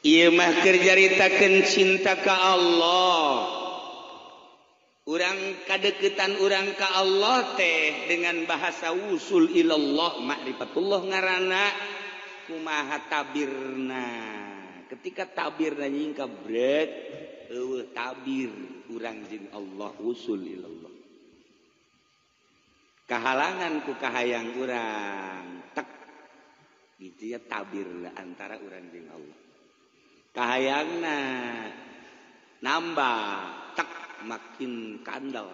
Ieu mah keur nyaritakeun cinta ka Allah. Urang kadeukeutan urang ka Allah teh dengan bahasa wusul ilallah ma'rifatullah ngaranna kumaha tabirna. Ketika tabirna nyingkap brek eueuh tabir urang jeung Allah wusul ilallah. Kahalangan ku kahayang urang tek gitu ya tabirna antara urang jeung Allah. Kahayangna nambah tek makin kandel.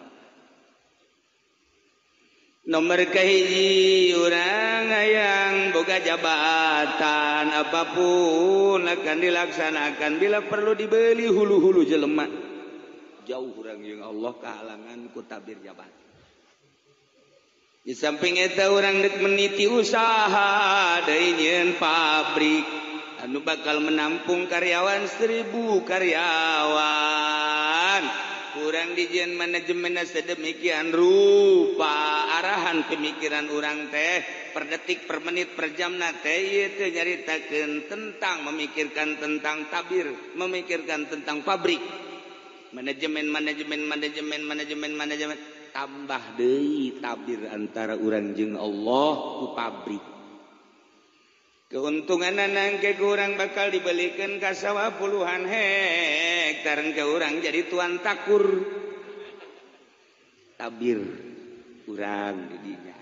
Nomor kahiji urang hayang boga jabatan apapun akan dilaksanakan bila perlu dibeli hulu-hulu jelema. Jauh urang jeung Allah kahalangan ku tabir jabatan. Di samping eta urang deuk meniti usaha deui nyieun pabrik anu bakal menampung karyawan 1000 karyawan. Kurang dijieun manajemenna sedemikian rupa arahan pemikiran urang teh per detik per menit per jamna teh ieu teh nyaritakeun tentang memikirkan tentang tabir, memikirkan tentang pabrik. Manajemen manajemen manajemen manajemen manajemen tambah deui tabir antara urang jeung Allah ku pabrik. Keuntungan nangke kurang bakal dibelikan ka sawah puluhan hektar ke urang jadi tuan takur. Tabir urang didinya.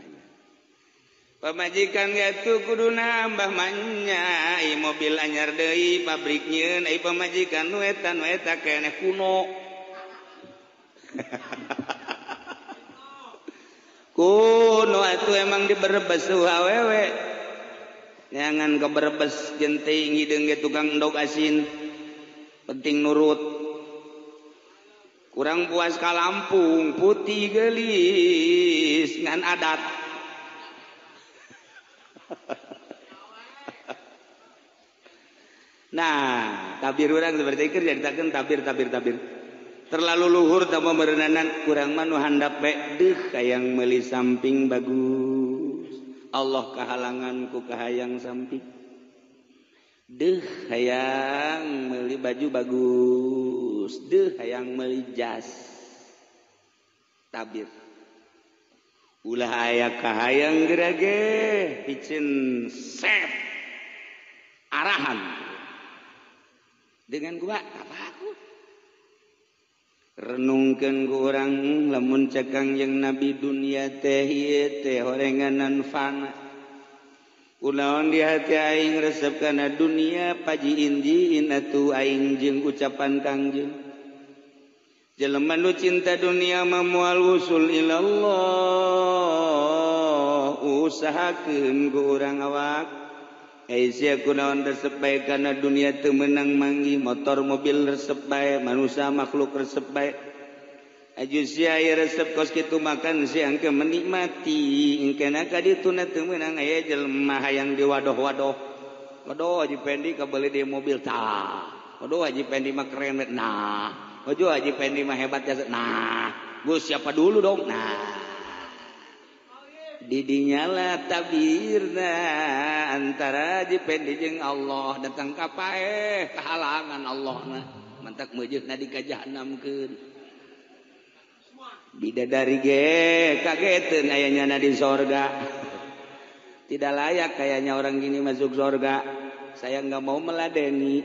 Pamajikan gatu kudu nambah manya, ai mobil anyar deui pabrik nyieun, ai pamajikan nu eta nu eta keneh kuno. Kuno atuh emang diberebes awewe. Jangan ke Brebes jenting hideung ge tukang endog asin. Penting nurut. Kurang puas ka Lampung putih geulis ngan adat. Nah, tabir urang seperti ieu nyaritakeun tabir tabir tabir. Terlalu luhur tambah meureunanan kurang mah nu handap we deuh hayang meuli samping bagus. Allah kahalangan ku kahayang samping. Deuh hayang meuli baju bagus, deuh hayang meuli jas. Tabir. Ulah aya kahayang gerage piceun sep arahan. Dengan gua apa aku? Renungkeun ku urang lamun cekang jeung nabi dunia teh ieu teh horenganan fana. Kunaon di hati aing resep kana dunia paji injiin atuh aing jeung ucapan Kangjeng. Jelema nu cinta dunia mah moal wusul ilallah, usahakeun ku urang awak. Sia kunaon resep bae kana dunia teu meunang manggih motor mobil resep bae manusia makhluk resep bae. Aju sia ieu resep kos kitu makan siang ke menikmati engkena ka dituna teu meunang aya jelema hayang diwadoh-wadoh. Waduh Haji Pendi kabeuli di mobil tah. Waduh Haji Pendi mah keren nah. Waduh Haji Pendi mah hebat jasa nah. Gus siapa dulu dong nah. Didinyalah tabirna antara Haji Pendi jeung Allah datang ka paeh kahalangan Allah na mantak meujeuna di ka jahanamkeun. Bidadari ge kageteun aya nyana di sorga. Tidak layak kayaknya orang gini masuk sorga. Saya enggak mau meladeni.